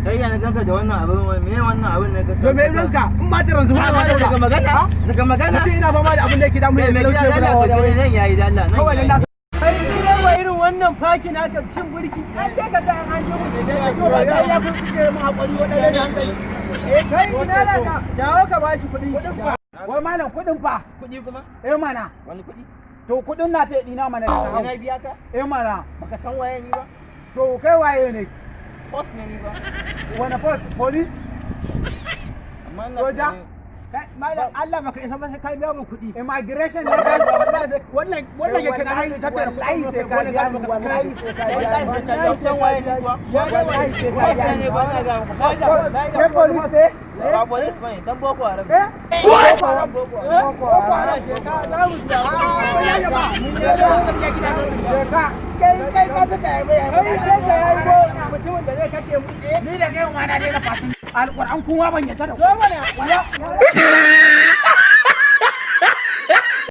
Kai ya na ganka da wannan abin, me wannan abin ne ka? To me ranka in ma taran zuwa Ba daga magana, daga magana. Mutum ina fama da abin da yake damu Kai ne mai gida, talauci da Allah sauke nan yayi, da Allah nan. Kawai Yayi. nan na Kai direba, irin wannan fakin haka cin burki. An ce ka sa an ji musu. To ba ga ya kun ce mu hakuri wadannan hankali. Kai, ina da ka dawo ka bashi kuɗin shi. Wai malam, kuɗin fa? Kuɗi kuma? Eh mana. Wani kuɗi? To kuɗin na fe ɗina mana da Sai na biya ka? Eh mana. Baka san waye ni ba? To kai waye ne? Force ne ni ba. Wani force? Police? Amma ina Soja? tunanin Malam, Allah baka isa ba, sai ka biya mu kuɗi. Immigration ne kai? Wallahi wannan wannan yake na hanyar tattara. Wallahi sai ka biya ni, wallahi sai ka biya ni. Wallahi sai ka biya. San waye ni kuwa? Wallahi sai ka Force biya ne ni. ba, ina ga maka. Kai police ne? Ba police bane, dan Boko Haram. Eh? Boko Haram. Boko Haram. Je ka, za mu biya. Je ka. Kai kai ka saka ya mai. Kai sai ka yayi go mutumin da zai kashe mu. Ni da kai ma na daina fasin. Alƙur'an kuma ban yadda da ku. Zo mana.